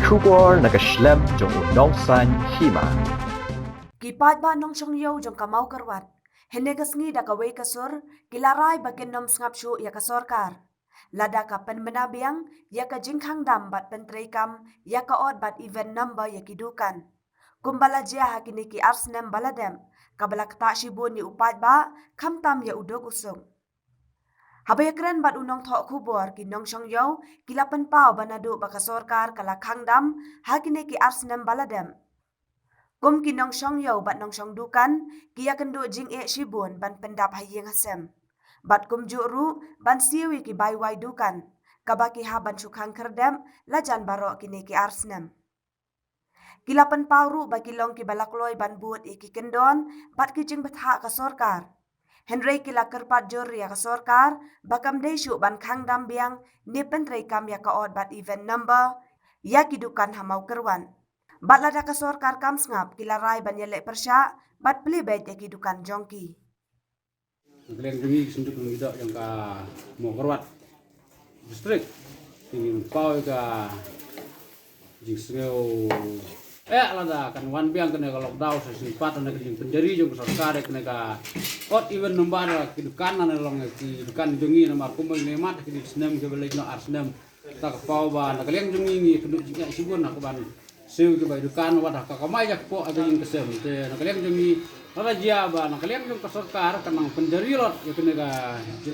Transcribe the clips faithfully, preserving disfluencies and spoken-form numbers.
Khubor na ka shlem jong u Nongsaiñ Hima. Ki paidbah nongshong ïew jong ka Mawkyrwat, hynne ka sngi da kawei ka sur ki la rai ba kin ym sngap shuh ïa ka sorkar lada ka pynbna biang ïa ka jingkhang dam bad pyntreikam ïa ka odd bad even number ïa ki dukan, kumba la jia ha kine ki ar snem ba la dep, kaba la ktah shibun ïa u paidbah, khamtam ïa u duk u suk. Haba ïakren bad u nongthoh khubor, ki nongshong ïew ki la pynpaw ba naduh ba ka sorkar ka la khang dam ha kine ki ar snem ba la dep, kum ki nongshong ïew bad nongshong dukan, ki ïakynduh jingeh shibun ban pyndap ha ïing ha sem, bad kumjuh ruh ban siew ïa ki bai wai dukan, kaba ki hap ban shu khang khyrdep lajan baroh kine ki ar snem. Ki la pynpaw ruh ba ki long kiba la kloi ban bud ïa ki kyndon bad ki jingbthah ka sorkar, hynrei ki la kyrpad jur ïa ka sorkar ba kam dei shuh ban khang dam biang ne pyntreikam ïa ka odd bad even number ïa ki dukan ha Mawkyrwat. Bad lada ka sorkar kam sngap, ki la rai ban ïaleh pyrshah bad plie beit ïa ki dukan jong ki. Na ka liang jong ngi ki Synduk Nongïalam jong ka Mawkyrwat District, ngi pynpaw ïa ka jingsngew, eh, lada kan wan biang kane ka lockdown sa shisien pat, na ka jingpynjari jong ka sorkar ïa kane ka odd even number ki dukan, na long ki dukan jong ngi, namar kumba ngi la ïa mad ha kine ki snem kiba leit noh, ar snem. Ta ka paw ba na ka liang jong ngi ngi kynduh jingeh shibun ha ka ban siew ki bai dukan, wat ha ka kamai ka kpoh ha ka ïing ka sem. Te na ka liang jong ngi, lada jia ba na ka liang jong ka sorkar ka nang pynjari lot ïa kane ka,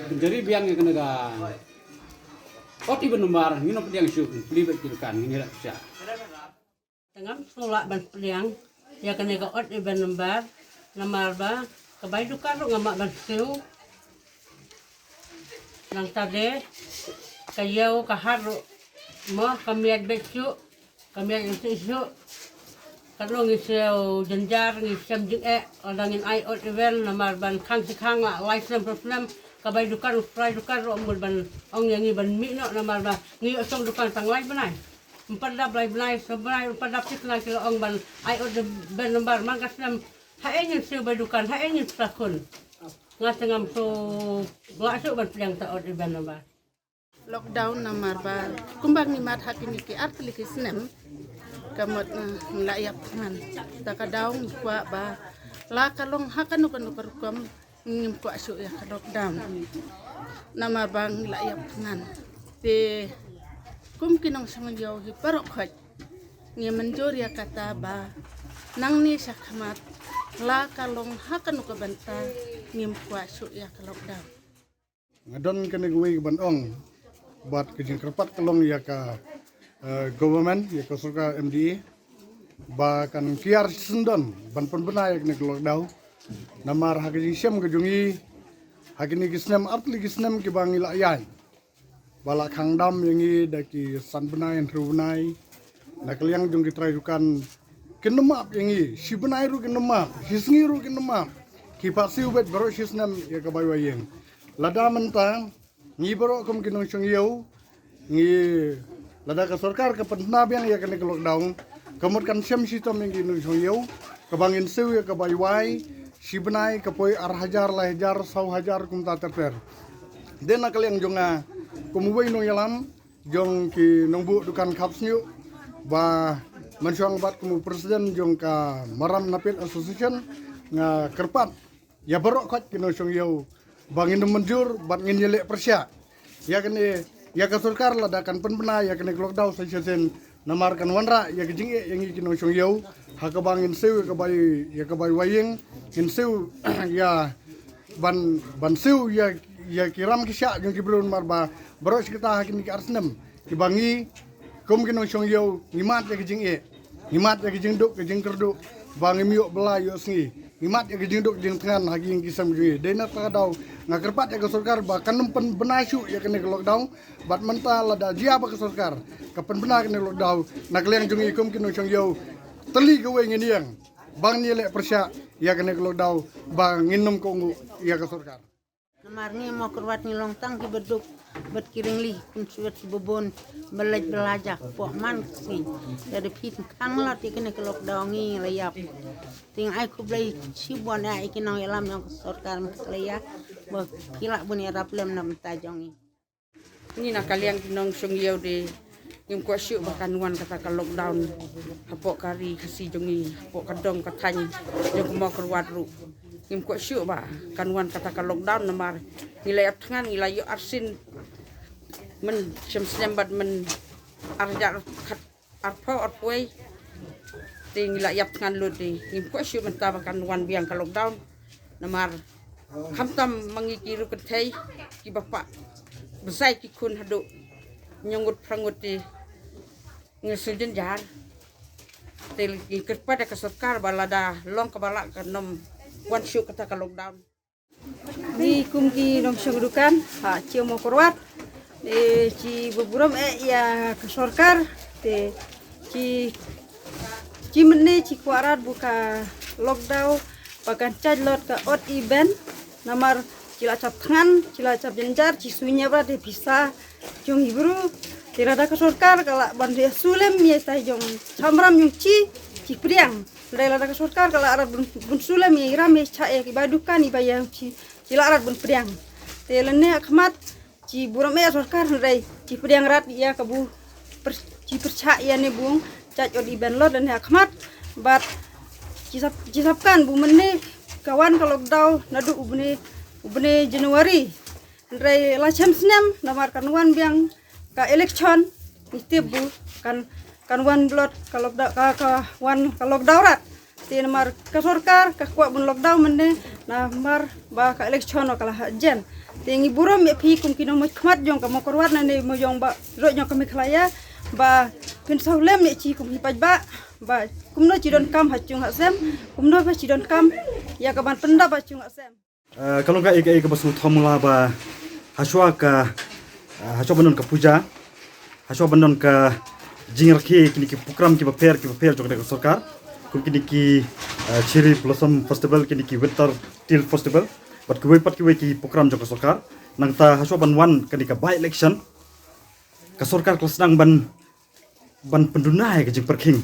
pynjari biang ïa kane ka odd even number, ngin ym pdiang shuh, plie beit ki dukan, ngin ïaleh pyrshah. Te ngam sngewlah ban pdiang ïa kane ka odd even number, namar ba ka bai dukan ruh ngam lah ban siew. Nangta de ka ïew ka hat ruh mo, ka miat beit shuh, ka miat shuh shuh. Katno ngi siew jynjar, ngi shem jingeh, lada ngin ai odd even, namar ban khang shi khang la lai snem, phew snem, ka bai dukan, u trai dukan ruh mut ban ong ïa ngi ban mih noh, namar ba ngi ïoh shong dukan tang lai bnai. Ym pat dap lai bnai, snem bnai, ym pat dap shi bnai ki la ong ban ai odd even number man ka snem. Haei ngin siew bai dukan, haei ngin pynshai khun. Nga te ngam sngewlah shuh ban pdiang ta odd even number. Lockdown namar ba kumba ngi mad ha kine ki ar tylli ki snem, ka mut, eh, ngi la ïap thngan. Ta ka daw ngi kwah ba la ka long ha kano kano ka rukom, ngim kwah shuh ïa ka lockdown. Namar ba ngi la ïap thngan. Te kum ki nongshong ïew hi baroh khoit, ngi mynjur ïa kata ba nangne shakhmat la ka long ha kano ka bynta, ngim kwah shuh ïa ka lockdown. Nga don kane kawei ka ban ong bad ka jingkyrpad ka long ïa ka, eh, government, ïa ka sorkar M D A, ba kan kiar shisyndon ban pynbna ïa kane ka lockdown. Namar ha ka jingshem ka jong ngi, ha kine ki snem, ar tylli ki snem kiba ngi la ïaid, ba la khang dam ïa ngi da ki san bnai, hynriew bnai, na ka liang jong ki trai dukan, kin ym map ïa ngi, shi bnai ruh kin ym map, shi sngi ruh kin ym map. Ki phah siew beit baroh shi snem ïa ka bai wai ïing. Lada mynta ngi baroh kum ki nongshong ïew, ngi, lada ka sorkar ka pynbna biang ïa kane ka lockdown, ka mut kan shem shitom ïa ki nongshong ïew, kaba ngin siew ïa ka bai wai, shi bnai ka poi ar hajar, lai hajar, saw hajar, kumta ter ter. Te na ka liang jong nga kum uwei u nongïalam jong ki nongbuh dukan khap shñiuh, ba mynshuwa bad kum u president jong ka Maram Napit Association, nga kyrpad ïa baroh khoit ki nongshong ïew ba ngin ym mynjur bad ngin ïaleh pyrshah ïa kane, ïa ka sorkar lada kan pynbna ïa kane ka lockdown sa shisien, namar kan wanrah ïa ka jingeh ïa ngi ki nongshong ïew, ha kaba ngin siew ïa ka bai, ïa ka bai wai ïing, ngin siew ïa ban, ban siew ïa, ïa ki ram ki shah jong ki briew, namar ba baroh shi katta ha kine ki ar snem kiba ngi kum ki nongshong ïew ngi mad ïa ka jingeh, ngi mad ïa ka jingduk ka jingkyrduh, ba ngim ïoh bylla ïoh sngi, ngi mad ïa ka jingduk jingthngan ha ki ïing ki sem jong ngi. Dei na kata ka daw nga kyrpad ïa ka sorkar ba kan ym pynbna shuh ïa kane ka lockdown, bad mynta lada jia ba ka sorkar ka pynbna kane ka lockdown, na ka liang jong ngi kum ki nongshong ïew, tylli kawei ngin ïeng ba ngin ïaleh pyrshah ïa kane ka lockdown, ba ngin ym kohnguh ïa ka sorkar. Namar ngi Mawkyrwat ngi long tang kiba duk bad ki ringli, kum shu bad kiba bun, ba leit ba la jah kpoh man ka sngi. Te da phi khang lot ïa kane ka lockdown ngi la ïap. Te nga ai khublei shibun ïa ki nongïalam jong ka sorkar Meghalaya ba ki lah bun ïarap lem na bynta jong ngi. Ngi na ka liang ki nongshong ïew de Ngim kwah shuh ba kan wan kata ka lockdown hapoh ka ri Khasi jong ngi, hapoh ka dong ka thaiñ jong ka Mawkyrwat ruh. Ngim kwah shuh ba kan wan kata ka lockdown namar ngi la ïap thngan, ngi la ïoh arsien, men shem snem bad men arjar khat arphew arphew wei. Te ngi la ïap thngan lut te ngim kwah shuh mynta ba kan wan biang ka lockdown. Namar khamtam ma ngi ki riewkynthei kiba pah bsai ki khun haduh hynñiew ngut phra ngut te ngi shu jynjar. Te ngi kyrpad ïa ka sorkar ba lada long kaba lah kan ym wan shuh kata ka lockdown. Ngi kum ki nongshong dukan ha Chieng Mawkyrwat, eh, chi burom eh ïa ka sorkar, te chi chi mynne chi kwah rat ba ka lockdown ba kan chait lot ka odd even, namar chi la chap thngan, chi la chap jynjar, chi suiñia ba te pisa jong i bru. Te lada ka sorkar ka lah ban ïa sulem ïa tai jong chamram jong chi, chi pdiang. Lada lada ka sorkar ka lah rat bun bun sulem ïa i ram ïa cha ïa kiba dukan iba ïa chi, chi lah rat bun pdiang. Te lane akhmat chi burom ïa sorkar hynrei chi pdiang rat ïa ka bu per-, chi pyrchah ïa ne bung chait odd even lot lane akhmat. Bad chi sap chi sap kan bu mynne ka wan ka lockdown naduh u bne u bne January. Hynrei la shem snem namar kan wan biang ka election, ngi tip bu kan kan wan blot ka lockdown, ka, ka wan ka lockdown rat. Te namar ka sorkar ka kwah bun lockdown mynne namar ba ka election ka la ha jen. Te ngi burom ïa phi kum ki nongmihkhmat jong ka Mawkyrwat nane mo jong ba roi jong ka Meghalaya ba phin sawlem ïa chi kum hi paj ba ba kumno chi don kam ha chung ha sem, kumno ba chi don kam ïa ka ban pyndap ha chung ha sem. Eh, ka long ka ei ka ei kaba sngewthuh mula ba hashwa ka, eh, hashwa ban don ka puja, hashwa ban don ka jingrakhe kine ki program kiba pher kiba pher jong ka sorkar, kum kine ki, eh, Cherry Blossom Festival, kine ki Winter Teal Festival, bad kiwei pat kiwei ki program jong ka sorkar. Nangta hashwa ban wan kane ka by election, ka sorkar ka la sdang ban ban pynduna ïa ka jingpyrkhing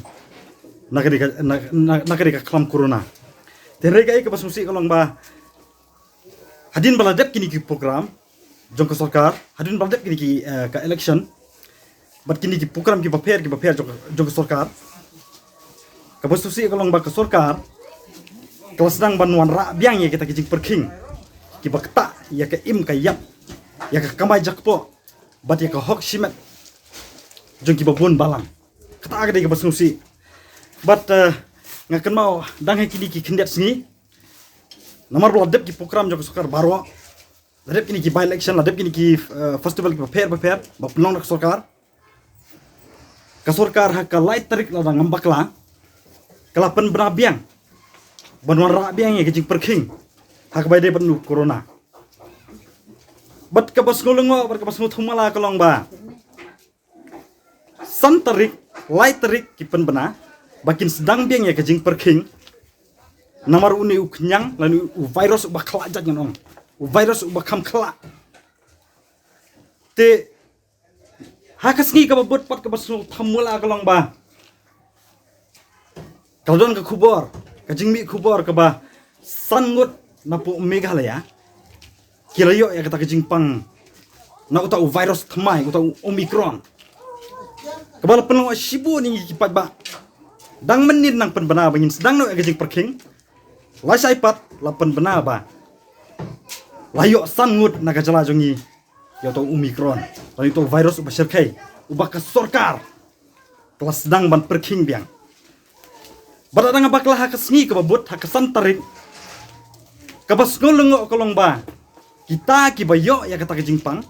na ka dei ka, na, na, na ka dei ka khlam corona. Te hynrei ka ei kaba sngewsih ka long ba hadien ba la dep kine ki program jong ka sorkar, hadien ba la dep kine ki, eh, ka election bad kine ki program kiba pher kiba pher jong ka, jong ka sorkar, kaba sngewsih ka long ba ka sorkar ka la sdang ban wanrah biang ïa kita ki jingpyrkhing kiba ktah ïa ka im ka ïap, ïa ka kamai jakpoh bad ïa ka hok shimet jong kiba bun balang. Kata ka dei kaba sngewsih. Bad, eh, nga kynmaw dang ha kine ki khyndiat sngi namar ba la dep ki program jong ka sorkar baroh, la dep kine ki by election, la dep kine ki, eh, festival kiba pher ba pher ba pynlong da ka sorkar. Ka sorkar ha ka lai tarik lada ngam bakla ka la pynbna biang ban wanrah biang ïa ka jingpyrkhing ha kaba ïadei bad u corona. Bad kaba sngewlyngngoh bad kaba sngewthuh mala ka long ba san tarik, lai tarik ki pynbna ba kin sdang biang ïa ka jingpyrkhing namar une u khñiang lane u virus uba khlah jait ngan ong, u virus uba kham khlah. Te ha ka sngi kaba bud pat kaba sngewthuh mala ka long ba ka la don ka khubor, ka jingmih khubor kaba san ngut na pdeng Meghalaya ki la ïoh ïa kata ka jingpang na uta u virus thymmai, uta u Omicron. Kaba la pynlong shibun ïa ngi ki paidbah. Dang mynnin nang pynbna ba ngin sdang noh ïa ka jingpyrkhing. Lashai pat la pynbna ba la ïoh san ngut na ka jylla jong ngi ïa uta u Omicron, lane uta u virus uba shyrkhei uba ka sorkar ka la sdang ban pyrkhing biang. Bad lada nga bakla ha ka sngi kaba bud, ha ka san tarik, kaba sngewlyngngoh ka long ba kita kiba ïoh ïa kata ka jingpang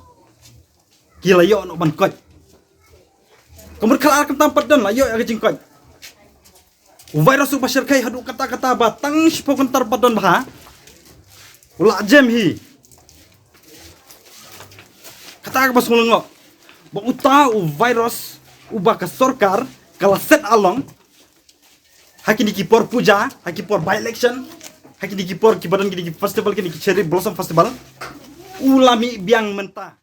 ki la ïoh noh ban koit. Ka mut ka la ar kyntam pat don la ïoh ïa ka jingkoit. U virus uba shyrkhei haduh katta katta ba tang shiphew kynta pat don bha u la jem hi. Kata kaba sngewlyngngoh ba uta u virus uba ka sorkar ka la set along ha kine ki por puja, ha ki por by election, ha kine ki por kiba don kine ki festival, kine ki Cherry Blossom Festival, u la mih biang mynta.